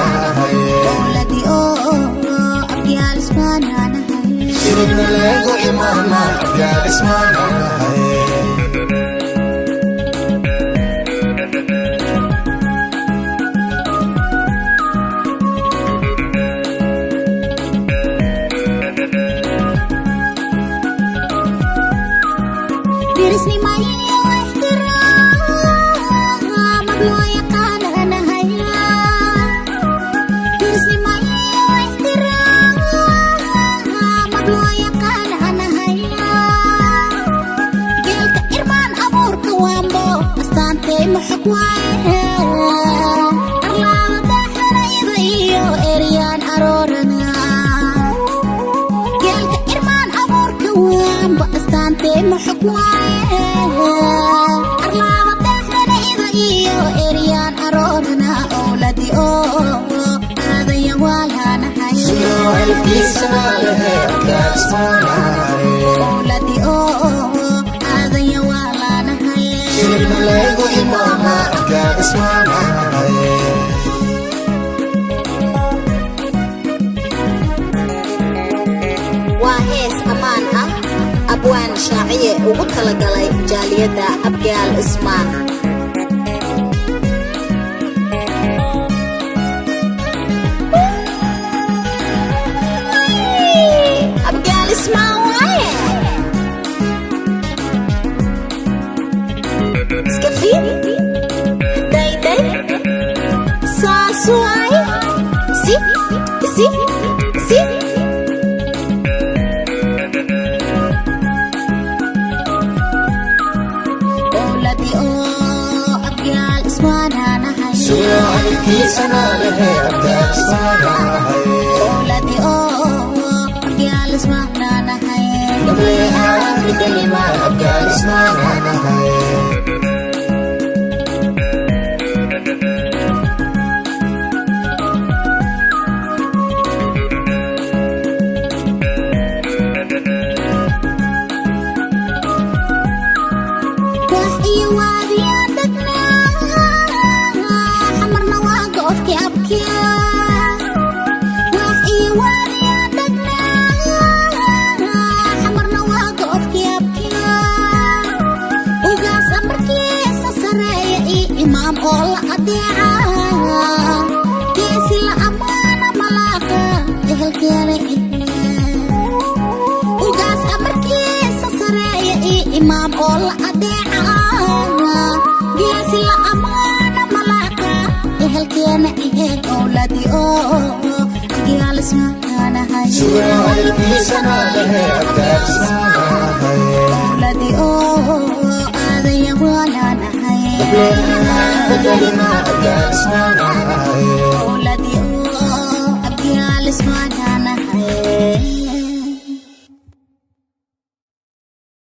Owladi oo Abgaal Ismaanaanahay. Shiribna leegu imaana Abgaal Ismaanaanahay. Dirisnimo iyo ixtiraam loo yaqaananahay. Dirisnimo iyo ixtiraam loo yaqaananahay. Geelka irmaan abuurka waanbo astaantay muxug waaye. Arlaada daaxanayda iyo eryaan aroorana. Geelka irmaan abuurka waanbo astaantay muxug waaye. Arlaada daaxanayda iyo eryaan aroorana. Owladi oo aadaya waalaanahay. Owladi oo aadaya waalaanahay. Shiribna leegu imaana Abgaal Ismaanaanahay. Waa hees ammaan ah, abwaan Shaaciye ugu talagalay jaaliyadda Abgaal Ismaan. Abgaal Ismaan waaye. Iska fiir, dayday, saas waaye, si si si. Owladi oo Abgaal Ismaanaanahay. Owladi oo Abgaal Ismaanaanahay. Abgaal Ismaanaanahay. Wax iyo waadiyaan degnaa, Xamarna waa goofkii abkaa. Wax iyo waadiyaan degnaa, Xamarna waa goofkii abkaa. Ugaas amarkiisa sareeya iyo imaam oo la adeeca, geesi la ammaana malaaqa ehelkeena. Ugaas amarkiisa sareeya iyo imaam oo la adeeca, geesi la ammaana malaaqa ehelkeena aheed. Owladi oo Abgaal Ismaanahay. Owladi oo aadaya waalaanahay. Owladi oo Abgaal Ismaanaanahay.